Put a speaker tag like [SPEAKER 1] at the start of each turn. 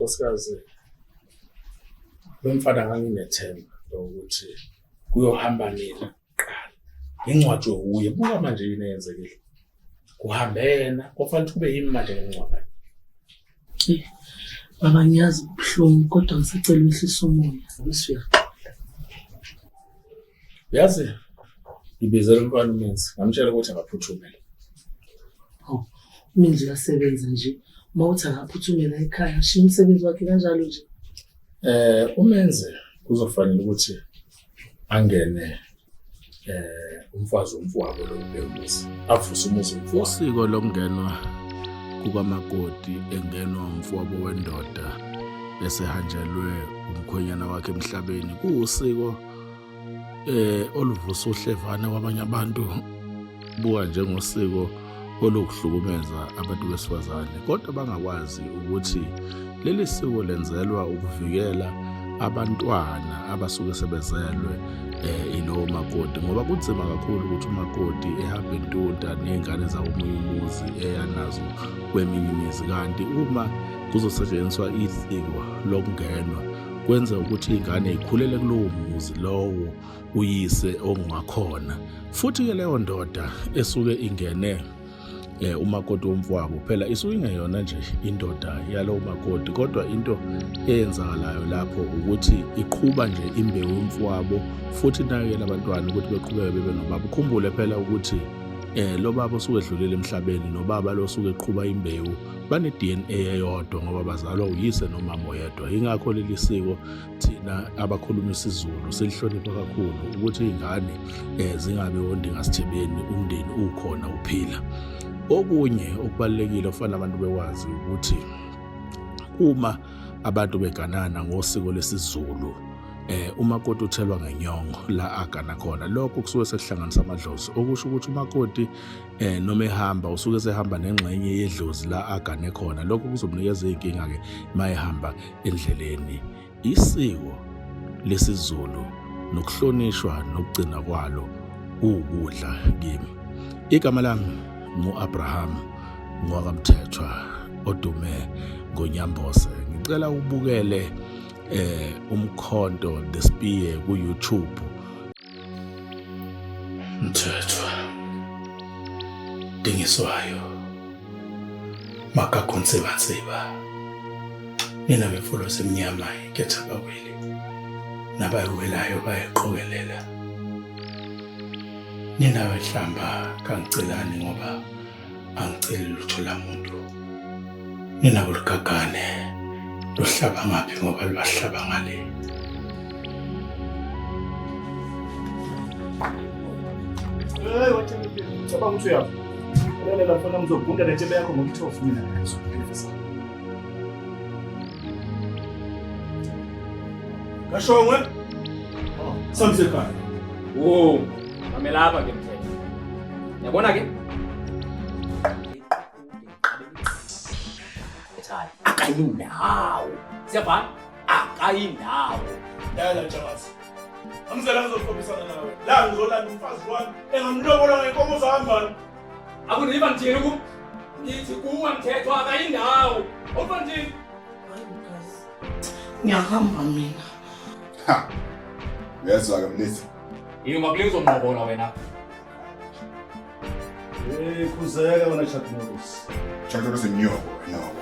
[SPEAKER 1] Nkosikazi, lo mfana nganginethemba lokuthi kuyohamba mina kuqala. Ngingcwatshwe wuye. Buka manje yini eyenzekile. Kuhambe yena, kufanele kube yimi manje ngimngcwabayo.
[SPEAKER 2] Eh, baba ngiyazi kubuhlungu kodwa ngisacela wehlise umoya bese uyaxola.
[SPEAKER 1] Yazi ngibizela umntwana uMenzi ngamtshela ukuthi akaphuthume.
[SPEAKER 2] Hawu, uMenzi uyasebenza nje. Uma uthi akaphuthume la ekhaya, ashiye umsebenzi wakhe kanjalo nje.
[SPEAKER 1] Eh uMenzi kuzofanele ukuthi angene umfazi womfowabo lo umuzi avuse umuzi womfowabo.
[SPEAKER 3] Usiko lokungenwa kukamakoti engenwa umfowabo wendoda esehanjelwe umkhwenyana wakhe emhlabeni kuwusiko oluvusa uhlevane kwabanye abantu buka njengosiko olukuhlukumeza abantu besifazane kodwa bangakwazi ukuthi leli siko lenzelwa ukuvikela abantwana abasuke sebezelwe ilowo makoti ngoba kunzima kakhulu ukuthi umakoti ehambe entunta ney'ngane zakomunye umuzi eya nazo kweminye imizi kanti uma kuzosetshenziswa isiko lokungenwa kwenza ukuthi iy'ngane yikhulele kulowo muzi lowo uyise ongakhona futhi-ke leyo ndoda esuke ingene umakoti womfowabo phela isuke ingeyona nje indoda yalowo makoti kodwa into eyenzakalayo lapho ukuthi iqhuba nje imbewu yomfowabo futhi inakekela abantwana ukuthi beqhubeke bebe nobaba. Ukhumbule phela ukuthi lo baba osuke edlulile emhlabeni nobaba lo osuke eqhuba imbewu bane-DNA eyodwa ngoba bazalwa uyise nomama oyedwa. Yingakho leli siko thina abakhuluma isiZulu silihlonipha kakhulu ukuthi iy'ngane zingabi ondingasithebeni umndeni ukhona uphila. Okunye okubalulekile okufanele abantu bekwazi ukuthi uma abantu beganana ngosiko lesiZulu umakoti uthelwa ngenyongo la agana khona. Lokho kusuke sekuhlanganisa amadlozi, okusho ukuthi umakoti noma ehamba usuke sehamba nengxenye yedlozi la agane khona. Lokho kuzomnikeza izinkinga ke mayehamba endleleni. Isiko lesiZulu nokuhlonishwa nokugcina kwalo kuwukudla kimi. Igama lami ngu-Abraham ngowakaMthethwa odume ngoNyambose. Ngicela ubukele Umkhonto The Spear ku YouTube.
[SPEAKER 1] Mthethwa Dingiswayo Magagu Nsibansiba nina bemfulo semnyama iketha abaweli nabayiwelayo bayiqokelela nina wehlamba kangicelani ngoba angiceli lutho lamuntu nina bolugagane luhlaba ngaphi ngoba lubahlaba ngale.
[SPEAKER 4] Hey, wathi cabanga ukuthi uyafa. Lalela mfana ngizogunda lentshebe yakho ngomthofu mina.
[SPEAKER 1] Kashongwe. Samsekhaya.
[SPEAKER 5] Wo, mamela apha ke mthetho. Yabona ke? Akayindawo. Siyabhala? Akayindawo.
[SPEAKER 1] Dala Ntshakazi. Angizela ngizohlobisana nawe. La ngizolanda umfazi wami engamlobola ngenkomo zahambani.
[SPEAKER 5] Akundiva ndithini ku? Ngithi kuwe mthetho akayindawo. Awuva ndithini?
[SPEAKER 2] Ngiyahamba mina.
[SPEAKER 6] Ha. Uyezwa ke mlisa.
[SPEAKER 5] Yini ungakulinga uzonqobola wena.
[SPEAKER 4] Hey, khuzeka wena Chuck Norris.
[SPEAKER 6] Chuck Norris inyoko wena.